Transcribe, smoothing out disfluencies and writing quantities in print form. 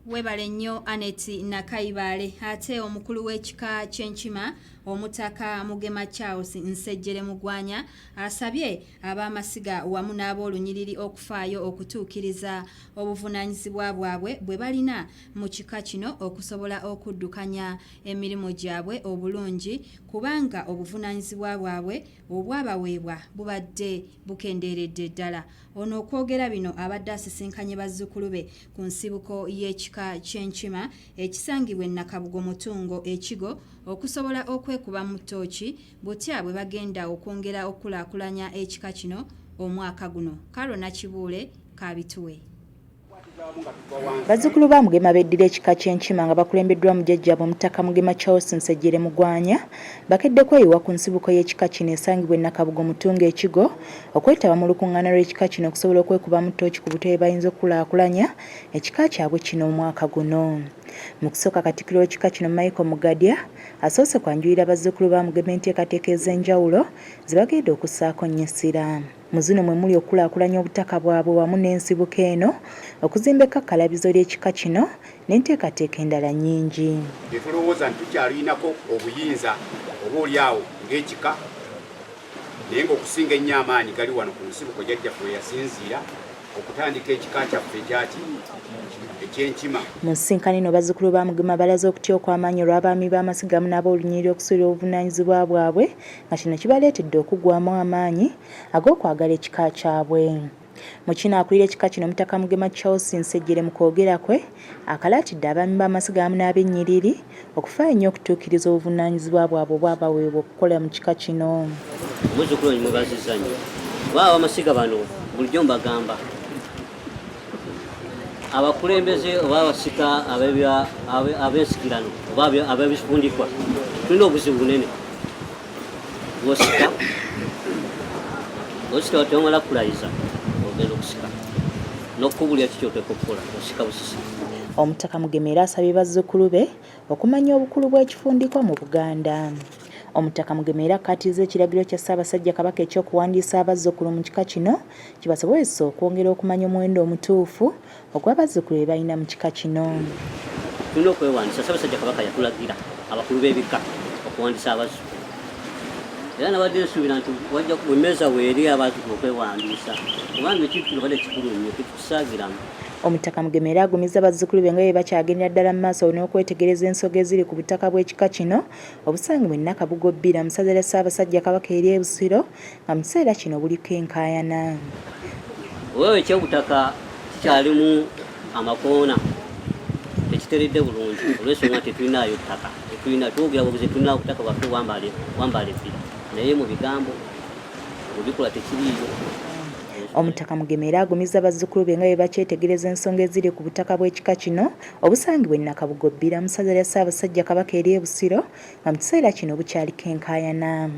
Webale nnyo Anet Nakayibaale. Ate omukulu w'ekika ky'Enkima, Omutaka Mugema Charles Nsejjere Mugwanya, asabye ab'amasiga wamu n'ab'olunyiriri okufaayo okutuukiriza obuvunaanyizibwa bwabwe bwe balina mu kika kino okusobola okuddukanya emirimu gyabwe obulungi kubanga obuvunaanyizibwa bwabwe obwabaweebwa bubadde bukendeeredde ddala. Ono okwogera bino abadde asisinkanye bazzukulu be ku nsibuko y'ekika ky'Enkima ekisangibwa e Nakabugo Mutungo e Kigo okusobola okwekuba mu ttooki butya bwe bagenda okwongera okukulaakulanya ekika kino omwaka guno. Carol Nakibuule k'abituwe. Bazzukulu ba Mugema beddira ekika ky'Enkima nga bakulembeddwamu jjajjaabwe Omutaka Mugema Charles Nsejjere Mugwanya bakedde kweyiwa ku nsibuko y'ekika kino esangibwa e Nakabugo Mutungo e Kigo okwetaba mu lukungaana lw'ekika kino okusobola okwekubamu ttooki ku butya bwe bayinza okukulaakulanya ekika kyabwe kino omwaka guno. Mu kusooka Katikkiro w'ekika kino Michael Mugadya asoose kwanjulira bazzukulu ba Mugema enteekateeka ez'enjawulo ze bagenda okussaako nnyo essira. Mu zino mwe muli okukulaakulanya obutaka bwabwe wamu n'ensibuko eno, okuzimba ekkakkalabizo ly'ekika kino n'enteekateeka endala nnyingi. Ne tulowooza nti tukyalulinako obuyinza oba oli awo ng'ekika naye ng'okusinga ennyo amaanyi gali wano ku nsibuko jjajjaffe we yasinziira okutandika ekika kyaffe ekyaki eky'Enkima. Mu nsisinkano eno bazzukulu ba Mugema balaze okutya okw'amaanyi olw'abaami b'amasiga amu n'ab'olunyiriri okusuulira obuvunaanyizibwa bwabwe nga kino kibaleetedde okuggwaamu amaanyi ag'okwagala ekika kyabwe. Mu kino akulira ekika kino Omutaka Mugema Charles Nsejjere mu kwogera kwe akalaatidde abaami b'amasiga awamu n'ab'ennyiriri okufaayo ennyo okutuukiriza obuvunaanyizibwa bwabwe obwabaweebwa okukola mu kika kino. Omuzzukulu oyo mwebazizza nnyo kuba abamasiga bano bulijjo mbagamba abakulembeze oba abasika abensikirano oba abebifundikwa tulina obuzibu bunene. Bwosika osika tewamala kulayiza ogenda okusika nokukubulira kiki oteeka okukola osika busisi. Omutaka Mugema era asabye bazzukulu be okumanya obukulu bw'ekifundikwa mu Buganda. Omutaka Mugema era akkaatirizza ekiragiro kya Ssaabasajja Kabaka eky'okuwandiisa abazzukulu mu kika kino kibasobozese okwongera okumanya omuwendo omutuufu ogw'abazzukulu be balina mu kika kino. Tulina okwewandiisa. Ssaabasajja Kabaka yatulagira abakulu b'ebika okuwandiisa abazzukulu era nabadde nsuubira nti wajja emmeeza weeri abazzukulu okwewandiisa kubanga ekintu kino badde kikulu nnyo tetukisaagiramu. Omutaka Mugema era agumizza bazzukulu be nga bwe bakyagendera ddala mu maaso n'okwetegereza ensoga eziri ku butaka bw'ekika kino obusangibwa e Nakabugo Bbira mu ssaza lya Ssaabasajja Kabaka ery'e Busiro nga mu kiseera kino buliko enkaayana. Wewe ekyobutaka kikyalimu amakoona tekiteredde bulungi olw'ensonga nti tetulinaayo ttaka, tetulina twogera bwogezi tulina obutaka bwaffe wambaale wambaale bbira naye mu bigambo mu bikolwa tekiriiyo. Omutaka Mugema era agumizza bazzukulu be nga bwe bakyetegereza ensonga eziri ku butaka bw'ekika kino obusangibwa e Nakabugo Bbira mu ssaza lya Ssaabasajja Kabaka ery'e Busiro nga mu kiseera kino bukyaliko enkaayana.